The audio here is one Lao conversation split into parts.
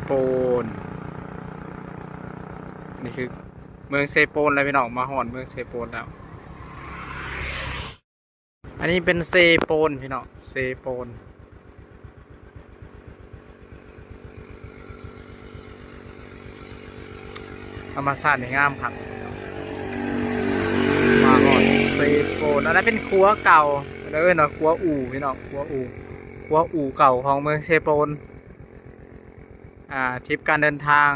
ໂປນ ນີ້ຄືເມືອງເຊໂປນແລ້ວພີ່ນ້ອງ ມາຮອດເມືອງເຊໂປນແລ້ວ. ອັນນີ້ເປັນເຊໂປນພີ່ນ້ອງ ເຊໂປນ ທຳມະຊາດນີ້ງາມຄັກ ມາຮອດເຊໂປນ. ອັນນັ້ນເປັນຂົວເກົ່າ ເອີ້ນວ່າຂົວອູ່ພີ່ນ້ອງ ຂົວອູ່ ຂົວອູ່ເກົ່າຂອງເມືອງເຊໂປນ ອ່າ ທຣິບການເດີນທາງ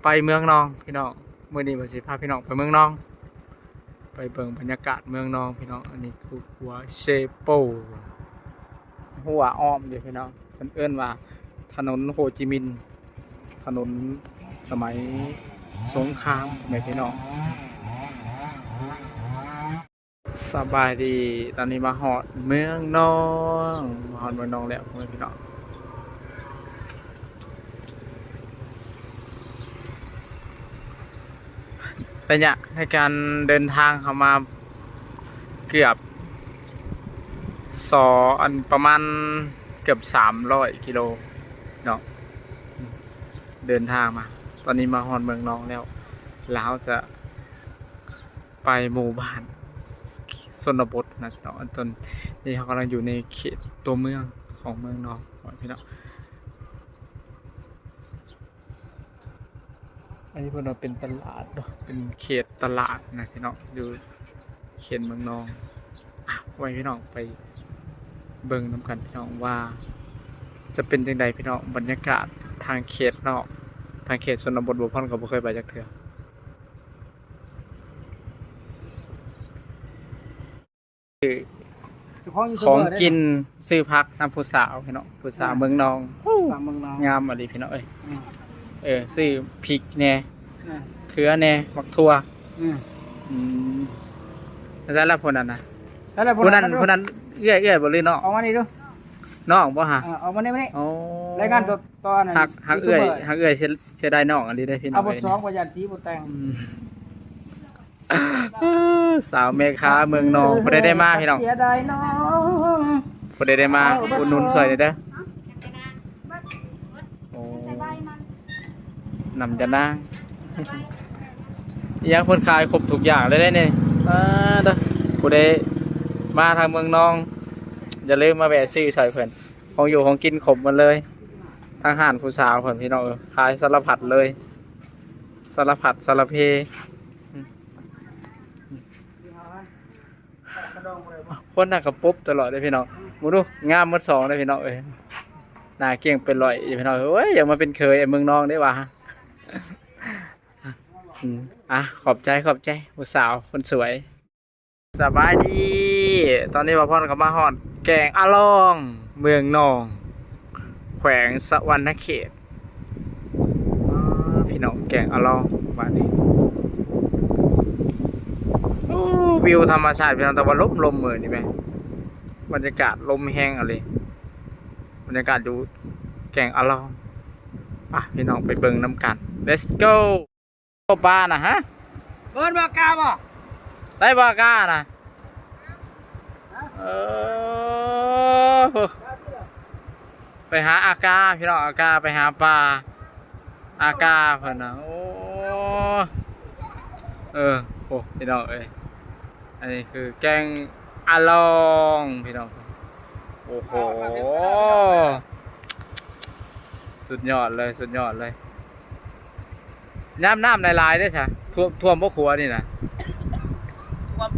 ໄປເມືອງນອງພີ່ນ້ອງ ມື້ນີ້ວ່າຊິພາພີ່ນ້ອງໄປເມືອງນອງ ໄປເບິ່ງບັນຍາກາດເມືອງນອງພີ່ນ້ອງ. ອັນນີ້ຄືຂົວເຊໂປນ ຮົ້ວອ້ອມຢູ່ພີ່ນ້ອງ ເພິ່ນເອີ້ນວ່າຖະໜົນໂຮຈິມິນ ຖະໜົນສະໄໝສົງຄາມແມ່ນພີ່ນ້ອງ. ສະບາຍດີ ຕອນນີ້ມາຮອດເມືອງນອງ ມາຮອດເມືອງນອງແລ້ວພໍ່ແມ່ພີ່ນ້ອງ. ໄລຍະໃນການເດີນທາງເຂົ້າມາເກືອບສອງ ອັນ ປະມານເກືອບສາມຮ້ອຍກິໂລເນາະ ເດີນທາງມາ. ຕອນນີ້ມາຮອດເມືອງນອງແລ້ວ ແລ້ວເຮົາຈະ ໄປໝູ່ບ້ານຊົນນະບົດນະເນາະ. ຕອນນີ້ເຮົາກຳລັງຢູ່ໃນເຂດຕົວເມືອງຂອງເມືອງນອງພີ່ນ້ອງ. ອັນນີ້ເພິ່ນວ່າເປັນຕະຫຼາດເນາະ ເປັນເຂດຕະຫຼາດນະພີ່ນ້ອງ ຢູ່ເຂດເມືອງນອງ. ອ່ະ ໄວ້ພີ່ນ້ອງໄປເບິ່ງນຳກັນພີ່ນ້ອງ ວ່າຈະເປັນຈັ່ງໃດພີ່ນ້ອງ ບັນຍາກາດທາງເຂດນອກ ທາງເຂດຊົນນະບົດ ບໍ່ພອນກໍບໍ່ເຄີຍໄປຈັກເທື່ອ. ຂອງກິນ ຊື້ຜັກນຳຜູ້ສາວພີ່ນ້ອງ ຜູ້ສາວເມືອງນອງ ສາວເມືອງນອງ ງາມອີ່ຫຼີພີ່ນ້ອງເອີຍ. ເອີ ຊື້ພິກແດ່ ເອີ ເຂືອແດ່ ໝາກຖົ່ວ ອືມ ອືມ. ໃສລະຜູ້ນັ້ນນະ ໃສລະຜູ້ນັ້ນ ຜູ້ນັ້ນ ຜູ້ນັ້ນເອື້ອຍ ເອື້ອຍບໍ່ ຫຼືນ້ອງ? ອອກມານີ້ດູ ນ້ອງບໍ່ຫະ? ເອີ ອອກມານີ້ ມານີ້. ໂອ້ ລາຍງານຕໍ່ ຕໍ່ອັນນັ້ນ ຮັກ ຮັກເອື້ອຍ ຮັກເອື້ອຍເສຍ ເສຍດາຍນ້ອງອີ່ຫຼີເດ້ພີ່ນ້ອງ. ເອົາບົດສອງ ບໍ່ຢ້ານຕີບໍ່ແຕ່ງ ອືມ. ສາວແມ່ຄ້າເມືອງນອງ ຜູ້ໃດໄດ້ມາພີ່ນ້ອງ ຜູ້ໃດໄດ້ມາອຸດໜູນຊ່ອຍແດ່ເດີ. ໂອ້ ນ້ຳຢານາງ ອີ່ຫຍັງເພິ່ນຂາຍຄົບທຸກຢ່າງເລີຍເດ້ນີ້. ອ່າ ເດີ ຜູ້ໃດມາທາງເມືອງນອງ ຢ່າລືມມາແວະຊື້ຊ່ອຍເພິ່ນ ຂອງຢູ່ຂອງກິນຄົບໝົດເລີຍ. ທາງຮ້ານຜູ້ສາວເພິ່ນພີ່ນ້ອງເອີຍ ຂາຍສາລະພັດເລີຍ ສາລະພັດສາລະເພ. ຄົນໜ້າກະປົບຕະຫຼອດເດ້ພີ່ນ້ອງ ເບິ່ງດູ ງາມໝົດສອງເດ້ພີ່ນ້ອງເອີຍ. ໜ້າກ້ຽງເປັນຮ້ອຍຢູ່ພີ່ນ້ອງເອີຍ. ຢາກມາເປັນເຂີຍໄອ້ເມືອງນອງເດ້ວ່າ. ອືມ ອ່ະ ຂອບໃຈ ຂອບໃຈຜູ້ສາວຄົນສວຍ. ສະບາຍດີ ຕອນນີ້ບ່າວພອນກໍມາຮອດແກ້ງອາລອງ ເມືອງນອງ ແຂວງສະຫວັນນະເຂດ. ອ້າ ພີ່ນ້ອງ ແກ້ງອາລອງ ບາດນີ້ ໂອ້ ວິວທຳມະຊາດພີ່ນ້ອງ ແຕ່ວ່າລົມ ລົມມື້ນີ້ແມ່ນ ບັນຍາກາດລົມແຮງອີ່ຫຼີ ບັນຍາກາດຢູ່ແກ້ງອາລອງ. ໄປພີ່ນ້ອງ ໄປເບິ່ງນຳກັນ ເລັດໂກ. ປານະ ຮະ ເອີ້ນວ່າກາບໍ່ ໄດ້ບໍ່ການະ? ເອີ ໄປຫາອາກາພີ່ນ້ອງ ອາກາໄປຫາປາ ອາກາເພິ່ນນະ. ໂອ້ ເອີ ໂອ້ ພີ່ນ້ອງເອີຍ ອັນນີ້ຄືແກ້ງອາລອງພີ່ນ້ອງ. ໂອ້ໂຫ ສຸດຍອດເລີຍ ສຸດຍອດເລີຍ. ຍາມນ້ຳຫຼາຍໆເດ້ຊະ ຖ້ວມ ຖ້ວມບໍ່ຂົວນີ້ນະ? ຖ້ວມ.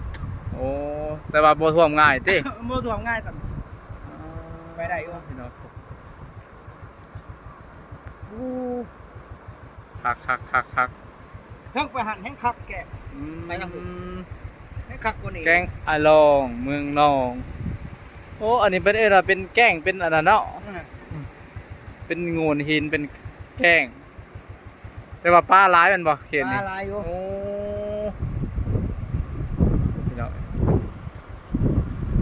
ໂອ້ ແຕ່ວ່າບໍ່ຖ້ວມງ່າຍຕິ? ບໍ່ຖ້ວມງ່າຍຊ້ຳ ໄປໄດ້ຢູ່ພີ່ນ້ອງ. ໂອ້ ຄັກໆໆໆ ເທິງໄປຫັ້ນແຮງຄັກແກ ອືມ ໄປທາງພຸ້ນແຮງຄັກກວ່ານີ້. ແກ້ງອາລອງ ເມືອງນອງ. ໂອ້ ອັນນີ້ເພິ່ນເອີ້ນວ່າເປັນແກ້ງ ເປັນອັນນັ້ນເນາະ ອືມ ເປັນໂງ່ນຫີນ ເປັນແກ້ງ. ແຕ່ວ່າປາຫຼາຍແມ່ນບໍ່ເຂດນີ້? ປາຫຼາຍຢູ່. ໂອ້ ພີ່ນ້ອງ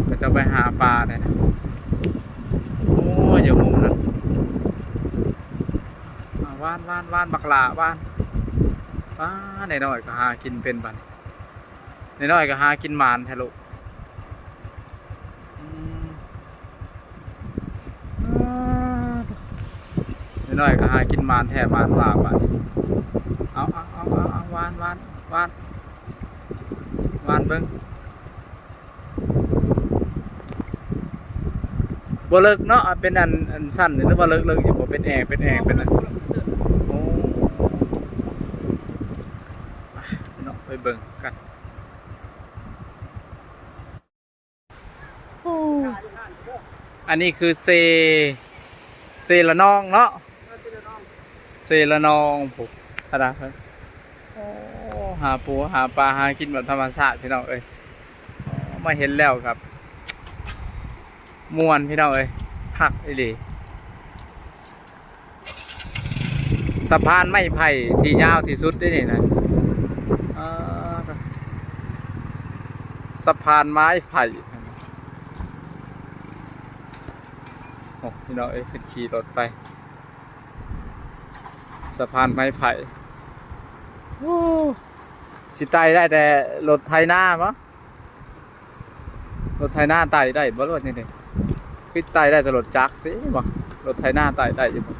ເຂົາເຈົ້າໄປຫາປາແດ່. ໂອ້ ຢູ່ມຸມນັ້ນ ອ່າ ຫວານໆໆ ບັກຫຼ້າຫວານ. ປານ້ອຍໆກໍຫາກິນເປັນບັດ ນ້ອຍໆກໍຫາກິນໝານແທ້ລູກ. ອືມ ອ່າ ນ້ອຍກໍຫາກິນໝານແທ້ໝານວ່າບາດນີ້. ເອົາ ເອົາ ເອົາ ເອົາ ຫວ່ານ ຫວ່ານ ຫວ່ານ ຫວ່ານເບິ່ງ. ບໍ່ເລິກເນາະ ເປັນອັນ ອັນຊັ້ນ ຫຼືວ່າເລິກ ເລິກຢູ່ບໍ່ ເປັນແອງ ເປັນແອງ ເປັນອັນ ໂອ້ ເນາະ ໄປເບິ່ງກັນ. ໂອ້ ອັນນີ້ຄືເຊ ເຊລະນອງເນາະ ເຊລະນອງພຸ້ນ ຂະໜາດ ໂອ້ ຫາປູຫາປາ ຫາກິນແບບທຳມະຊາດ ພີ່ນ້ອງເອີຍ. ມາເຫັນແລ້ວກໍມ່ວນ ພີ່ນ້ອງເອີຍ ຄັກອີ່ຫຼີ. ສະພານໄມ້ໄຜ່ທີ່ຍາວທີ່ສຸດເດ້ນີ້ນະ ເອີ ສະພານໄມ້ໄຜ່. ໂອ້ ພີ່ນ້ອງເອີຍ ເພິ່ນຂີ່ລົດໄປ ສະພານໄມ້ໄຜ່. ໂອ້ ຊິໄຕ່ໄດ້ແຕ່ລົດໄຖນາບໍ? ລົດໄຖນາໄຕ່ໄດ້ບໍ່ ຫຼືວ່າຈັ່ງໃດ? ຄືໄຕ່ໄດ້ແຕ່ລົດຈັກຕິບໍ? ລົດໄຖນາໄຕ່ໄດ້ຢູ່ບໍ?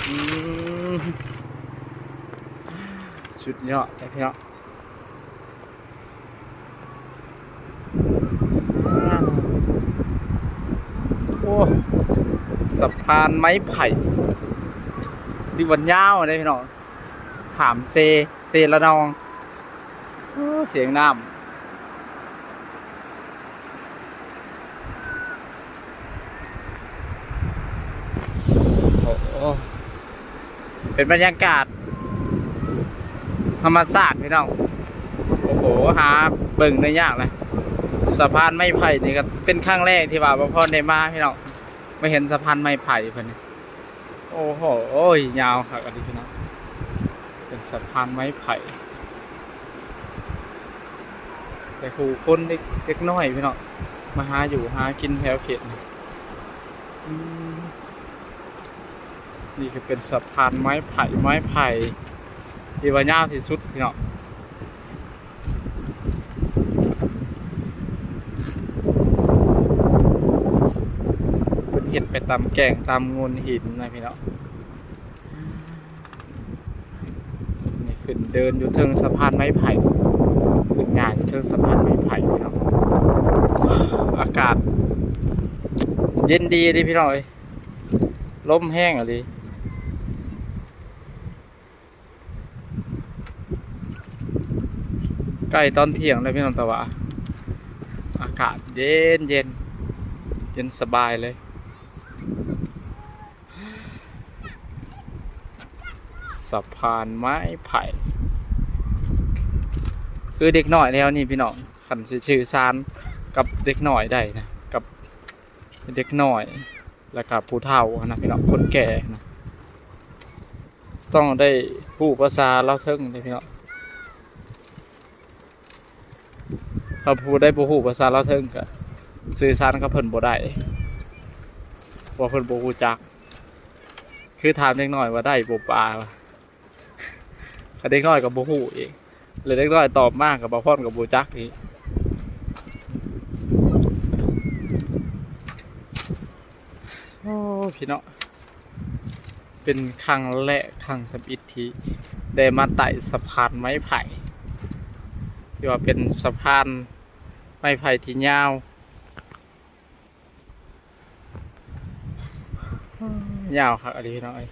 ອືມ ສຸດຍອດເດ້ພີ່ນ້ອງ. ໂອ້ ສະພານໄມ້ໄຜ່ ດີວ່າຍາວເດ້ພີ່ນ້ອງ ຂ້າມເຊ ເຊລະນອງ. ໂອ້ ສຽງນ້ຳ ໂອ້ ເປັນບັນຍາກາດທຳມະຊາດພີ່ນ້ອງ. ໂອ້ໂຫ ຫາເບິ່ງໄດ້ຍາກນະ ສະພານໄມ້ໄຜ່ນີ້ກໍເປັນຄັ້ງແລກທີ່ວ່າບ່າວພອນໄດ້ມາພີ່ນ້ອງ ມາເຫັນສະພານໄມ້ໄຜ່ເພິ່ນນີ້. ໂອ້ໂຫ ໂອ້ຍ ຍາວຄັກອີ່ຫຼີພີ່ນ້ອງ ເປັນສະພານໄມ້ໄຜ່ ແຕ່ຜູ້ຄົນເດັກ ເດັກນ້ອຍພີ່ນ້ອງ ມາຫາຢູ່ຫາກິນແຖວເຂດນີ້. ອືມ ນີ້ກໍເປັນສະພານໄມ້ໄຜ່ ໄມ້ໄຜ່ທີ່ວ່າຍາວທີ່ສຸດພີ່ນ້ອງ. ເພິ່ນເຮັດໄປຕາມແກ້ງຕາມໂງ່ນຫີນນະພີ່ນ້ອງ. ນີ້ຂຶ້ນເດີນຢູ່ເທິງສະພານໄມ້ໄຜ່ ຂຶ້ນຍ່າງຢູ່ເທິງສະພານໄມ້ໄຜ່ພີ່ນ້ອງ. ອາກາດເຢັນດີເດ້ພີ່ນ້ອງເອີຍ ລົມແຮງອີ່ຫຼີ. ໃກ້ຕອນທ່ຽງແລ້ວພີ່ນ້ອງ ແຕ່ວ່າອາກາດເຢັນໆ ເຢັນສະບາຍເລີຍ. ສະພານໄມ້ໄຜ່ ຄືເດັກນ້ອຍແຖວນີ້ພີ່ນ້ອງ ຄັນຊິສື່ສານກັບເດັກນ້ອຍໄດ້ນະ ກັບເດັກນ້ອຍ ແລ້ວກໍຜູ້ເຖົ້າຫັ້ນນະພີ່ນ້ອງ ຄົນແກ່ນະ ຕ້ອງໄດ້ຮູ້ພາສາລາວເທິງເດ້ພີ່ນ້ອງ. ຖ້າຜູ້ໃດບໍ່ຮູ້ພາສາລາວເທິງກໍສື່ສານກັບເພິ່ນບໍ່ໄດ້ ເພາະເພິ່ນບໍ່ຮູ້ຈັກ. ຄືຖາມເດັກນ້ອຍວ່າໄດ້ບໍ່ປາ ຄັນເດັກນ້ອຍກໍບໍ່ຮູ້ອີກ ແລ້ວເດັກນ້ອຍຕອບມາກໍບ່າວພອນກໍບໍ່ຈັກອີກ. ໂອ້ ພີ່ນ້ອງ ເປັນຄັ້ງແລກ ຄັ້ງທຳອິດທີ່ໄດ້ມາໄຕ່ສະພານໄມ້ໄຜ່ ທີ່ວ່າເປັນສະພານໄມ້ໄຜ່ທີ່ຍາວ ຍາວຄັກອີ່ຫຼີພີ່ນ້ອງເອີຍ.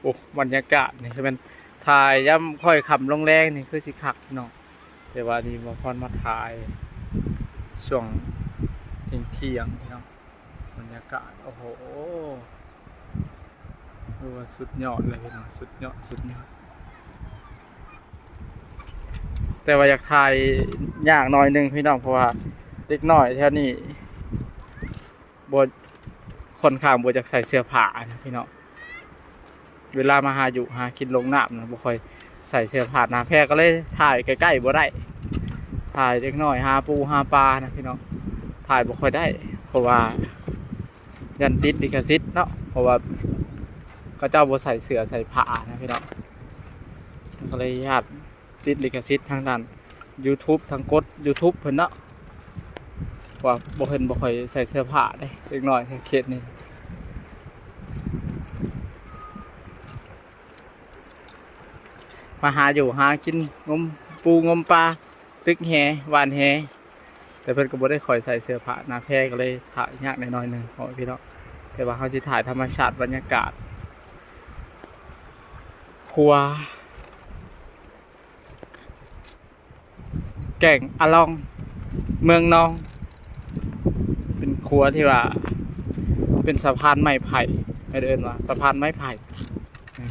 ໂອ້ ບັນຍາກາດນີ້ຄືແມ່ນ ຖ້າຍາມຄ້ອຍຄ່ຳລົງແລງນີ້ຄືຊິຄັກພີ່ນ້ອງ ແຕ່ວ່ານີ້ບ່າວພອນມາຖ່າຍຊ່ວງທ່ຽງໆ ພີ່ນ້ອງ. ບັນຍາກາດ ໂອ້ໂຫ ຖືວ່າສຸດຍອດເລີຍພີ່ນ້ອງ ສຸດຍອດ ສຸດຍອດ. ແຕ່ວ່າຢາກຖ່າຍຍາກໜ້ອຍໜຶ່ງພີ່ນ້ອງ ເພາະວ່າເດັກນ້ອຍແຖວນີ້ບໍ່ ຂ້ອນຂ້າງບໍ່ຢາກໃສ່ເສື້ອຜ້ານະພີ່ນ້ອງ. ເວລາມາຫາຢູ່ຫາກິນລົງນ້ຳນະ ບໍ່ຄ່ອຍໃສ່ເສື້ອຜ້າໜາແພ ກໍເລີຍຖ່າຍໃກ້ໆບໍ່ໄດ້ ຖ່າຍເດັກນ້ອຍຫາປູຫາປານະພີ່ນ້ອງ ຖ່າຍບໍ່ຄ່ອຍໄດ້ ເພາະວ່າຢ້ານຕິດລິຂະສິດເນາະ ເພາະວ່າເຂົາເຈົ້າບໍ່ໃສ່ເສື້ອໃສ່ຜ້ານະພີ່ນ້ອງ ກໍເລີຍຢ້ານຕິດລິຂະສິດທາງດ້ານ YouTube ທາງກົດ YouTube ເພິ່ນເນາະ. ວ່າບໍ່ ເພິ່ນບໍ່ຄ່ອຍໃສ່ເສື້ອຜ້າເດ້ ເດັກນ້ອຍເຂດນີ້ ມາຫາຢູ່ຫາກິນ ງົມປູງົມປາ ຕຶກແຫ ຫວ່ານແຫ ແຕ່ເພິ່ນກໍບໍ່ໄດ້ຄ່ອຍໃສ່ເສື້ອຜ້າ ໜ້າແພກໍເລີຍຖ່າຍຍາກແດ່ໜ້ອຍໜຶ່ງ ເພາະວ່າພີ່ນ້ອງ ແຕ່ວ່າເຮົາຊິຖ່າຍທຳມະຊາດ ບັນຍາກາດຂົວ ແກ້ງອະລອງ ເມືອງນອງ ເປັນຂົວທີ່ວ່າເປັນສະພານໄມ້ໄຜ່ ເອີ້ນວ່າສະພານໄມ້ໄຜ່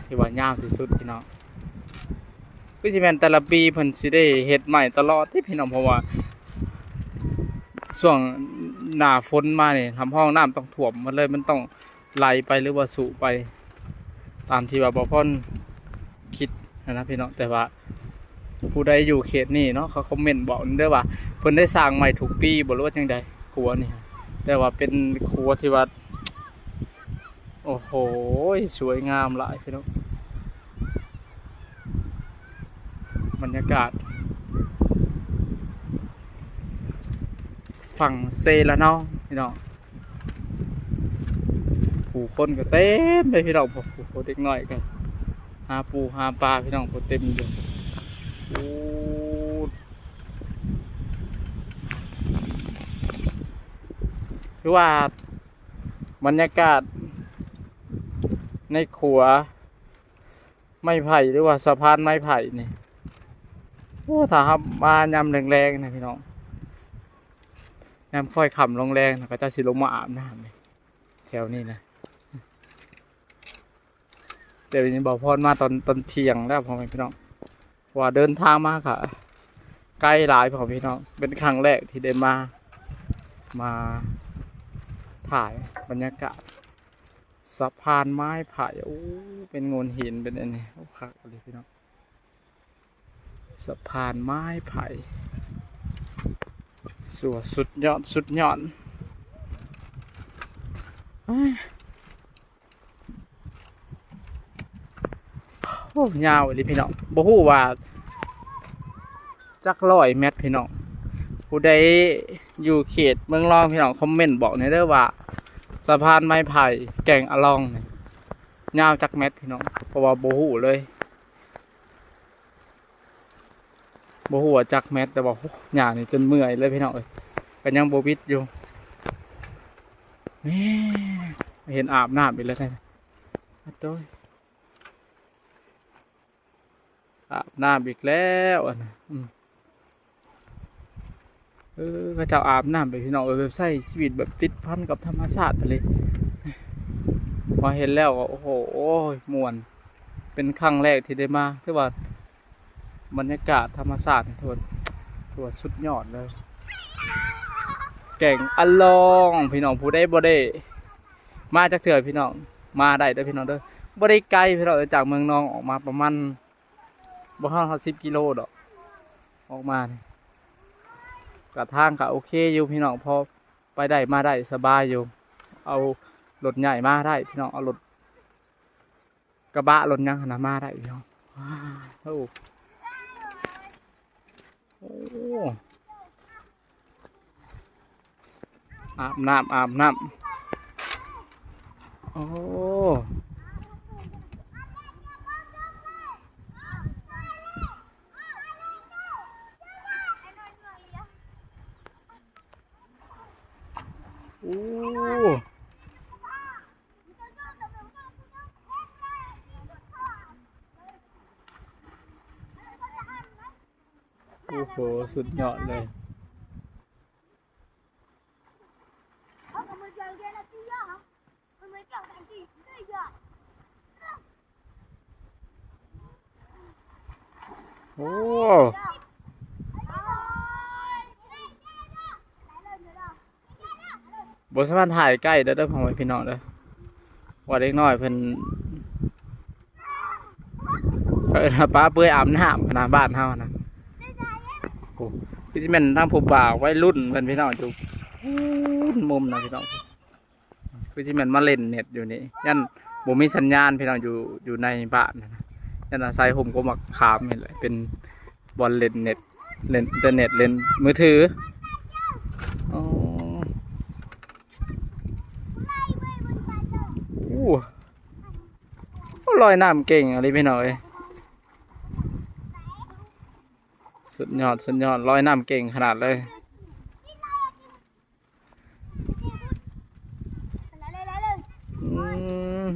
ທີ່ວ່າຍາວທີ່ສຸດພີ່ນ້ອງ. ຄືຊິແມ່ນແຕ່ລະປີເພິ່ນຊິໄດ້ເຮັດໃໝ່ຕະຫຼອດຕິພີ່ນ້ອງ ເພາະວ່າຊ່ວງໜ້າຝົນມານີ້ ຮັບຮອງນ້ຳຕ້ອງຖ້ວມໝົດເລີຍ ມັນຕ້ອງ ໄຫຼໄປ ຫຼືວ່າສຸໄປ ຕາມທີ່ວ່າບ່າວພອນຄິດຫັ້ນນະພີ່ນ້ອງ. ແຕ່ວ່າຜູ້ໃດຢູ່ເຂດນີ້ເນາະ ເຂົາຄອມເມັນບອກເດີວ່າ ເພິ່ນໄດ້ສ້າງໃໝ່ທຸກປີບໍ່ ຫຼືວ່າຈັ່ງໃດ ຂົວນີ້? ແຕ່ວ່າເປັນຂົວທີ່ວ່າ ໂອ້ໂຫ ສວຍງາມຫຼາຍພີ່ນ້ອງ. ບັນຍາກາດຝັ່ງເຊລະນອງພີ່ນ້ອງ ຜູ້ຄົນກໍເຕັມເລີຍພີ່ນ້ອງ. ໂອ້ໂຫ ເດັກນ້ອຍກໍຫາປູຫາປາພີ່ນ້ອງ ເຕັມຢູ່. ໂອ້ ຄືວ່າບັນຍາກາດໃນຂົວ ໄມ້ໄຜ່ ຫຼືວ່າສະພານໄມ້ໄຜ່ນີ້ ໂອ້ ຖ້າເຮົາມາຍາມແລງໆນະພີ່ນ້ອງ ຍາມຄ່ອຍຄ່ຳລົງແລງນະ ເຂົາເຈົ້າຊິລົງມາອາບນ້ຳນີ້ ແຖວນີ້ນະ. ແຕ່ວ່ານີ້ບ່າວພອນມາຕອນ ຕອນທ່ຽງແລ້ວ ພໍ່ແມ່ພີ່ນ້ອງ ເພາະວ່າເດີນທາງມາກະໄກຫຼາຍ ພໍ່ແມ່ພີ່ນ້ອງ. ເປັນຄັ້ງແລກທີ່ໄດ້ມາ ມາຖ່າຍບັນຍາກາດ ສະພານໄມ້ໄຜ່ ໂອ້ ເປັນໂງ່ນຫີນ ເປັນອັນນີ້ ໂອ້ ຄັກອີ່ຫຼີພີ່ນ້ອງ. ສະພານໄມ້ໄຜ່ ສວຍສຸດຍອດ ສຸດຍອດ. ໂອ້ ຍາວອີ່ຫຼີພີ່ນ້ອງ ບໍ່ຮູ້ວ່າຈັກຮ້ອຍແມັດພີ່ນ້ອງ. ຜູ້ໃດຢູ່ເຂດເມືອງລອງພີ່ນ້ອງ ຄອມເມັນບອກແດ່ເດີວ່າ ສະພານໄມ້ໄຜ່ແກ້ງອະລອງນີ້ ຍາວຈັກແມັດພີ່ນ້ອງ ເພາະວ່າບໍ່ຮູ້ເລີຍ ບໍ່ຮູ້ວ່າຈັກແມັດ. ແຕ່ວ່າ ໂອ້ ຍ່າງນີ້ຈົນເມື່ອຍເລີຍພີ່ນ້ອງເອີຍ ກໍຍັງບໍ່ບິດຢູ່. ແໝ່ ເຫັນອາບນ້ຳອີກແລ້ວ ອາໂຕຍ ອາບນ້ຳອີກແລ້ວ ອັນນະ ອືມ ເອີ ເຂົາເຈົ້າອາບນ້ຳໄປພີ່ນ້ອງເອີຍ ແບບໃຊ້ຊີວິດແບບຕິດພັນກັບທຳມະຊາດອີ່ຫຼີ. ມາເຫັນແລ້ວກໍ ໂອ້ໂຫ ໂອ້ຍ ມ່ວນ ເປັນຄັ້ງແລກທີ່ໄດ້ມາ ຖືວ່າບັນຍາກາດທຳມະຊາດນີ້ ຖືວ່າ ຖືວ່າສຸດຍອດເລີຍ ແກ້ງອະລອງພີ່ນ້ອງ. ຜູ້ໃດບໍ່ໄດ້ມາຈັກເທື່ອພີ່ນ້ອງ ມາໄດ້ເດີພີ່ນ້ອງເດີ ບໍ່ໄດ້ໄກພີ່ນ້ອງ ຈາກເມືອງນອງອອກມາປະມານ ບໍ່ຮອດ ຮອດສິບກິໂລດອກ ອອກມານີ້ ກະທາງກະໂອເຄຢູ່ພີ່ນ້ອງ ພໍໄປໄດ້ມາໄດ້ສະບາຍຢູ່. ເອົາລົດໃຫຍ່ມາໄດ້ພີ່ນ້ອງ ເອົາລົດກະບະລົດຫຍັງຫັ້ນນະມາໄດ້ພີ່ນ້ອງ. ວ້າ ໂອ້ ໂອ້ ອາບນ້ຳ ອາບນ້ຳ ໂອ້. ໂອ້ ໂອ້ໂຫ ສຸດຍອດເລີຍ. ໂອ້ ບໍ່ສາມາດຖ່າຍໃກ້ໄດ້ເດີ ພໍ່ແມ່ພີ່ນ້ອງເດີ ວ່າເດັກນ້ອຍເພິ່ນ ເອີ້ນວ່າປາເປືອຍອາບນ້ຳນະ ບ້ານເຮົານະ. ໂອ້ ຄືຊິແມ່ນທາງຜູ້ບ່າວໄວລຸ້ນເພິ່ນ ພີ່ນ້ອງ ຢູ່ພຸ້ນມຸມນະ ພີ່ນ້ອງ. ຄືຊິແມ່ນມາຫຼິ້ນເນັດຢູ່ນີ້ ຢ້ານບໍ່ມີສັນຍານພີ່ນ້ອງ ຢູ່ ຢູ່ໃນບ້ານຫັ້ນນະ ຢ້ານອາໄສຮົ່ມກົກໝາກຂາມນີ້ແຫຼະ ເປັນບ່ອນຫຼິ້ນເນັດ ຫຼິ້ນອິນເຕີເນັດ ຫຼິ້ນມືຖື. ອໍ โอ้ ลอยน้ำเก่งอะลีพี่น้องเอ้ย สุดยอด สุดยอด ลอยน้ำเก่งขนาดเลย อื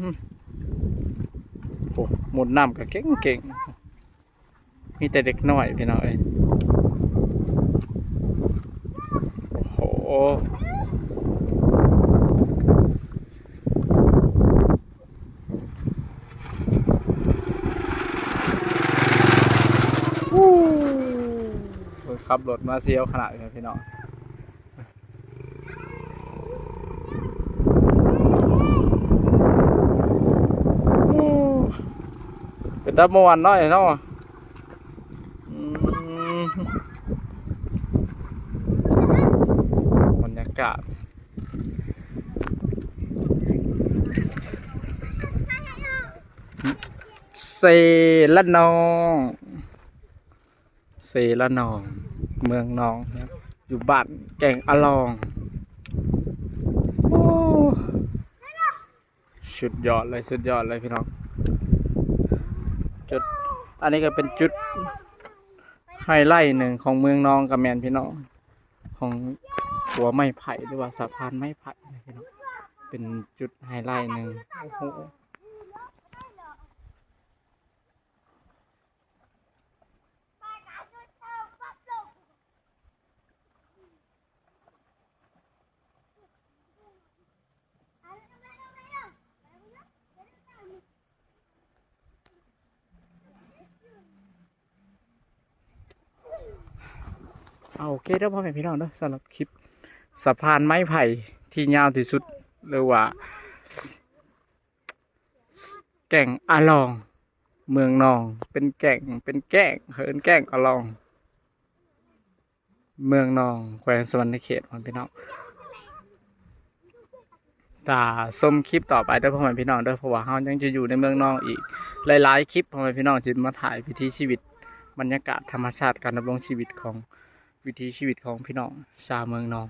ม โอ้ มุดน้ำก็เก่งเก่ง มีแต่เด็กน้อยพี่น้องเอ้ย โอ้โห ขับรถมาเสียวขนาดนี้พี่น้อง เป็นตาม่วนเนาะเนาะ อืม บรรยากาศ เซละนอง เซละนอง เมืองนอง อยู่บ้านแก่งอะลอง โอ้ สุดยอดเลย สุดยอดเลยพี่น้อง จุด อันนี้ก็เป็นจุดไฮไลท์หนึ่งของเมืองนองก็แม่นพี่น้อง ของขัวไม้ไผ่ หรือว่าสะพานไม้ไผ่นะพี่น้อง เป็นจุดไฮไลท์หนึ่ง โอ้โห เอา โอเคเด้อพ่อแม่พี่น้องเด้อ สำหรับคลิปสะพานไม้ไผ่ที่ยาวที่สุด หรือว่า แก่งอะลอง เมืองนอง เป็นแก่ง เป็นแก้ง เขาเอิ้นแก่งอะลอง เมืองนอง แขวงสะหวันนะเขต พ่อแม่พี่น้อง ถ้าชมคลิปต่อไปเด้อพ่อแม่พี่น้องเด้อ เพราะว่าเรายังจะอยู่ในเมืองนองอีกหลายๆคลิป พ่อแม่พี่น้อง สิมาถ่ายวิถีชีวิต บรรยากาศธรรมชาติ การดำรงชีวิตของ วิถีชีวิตของพี่น้องชาวเมืองนอง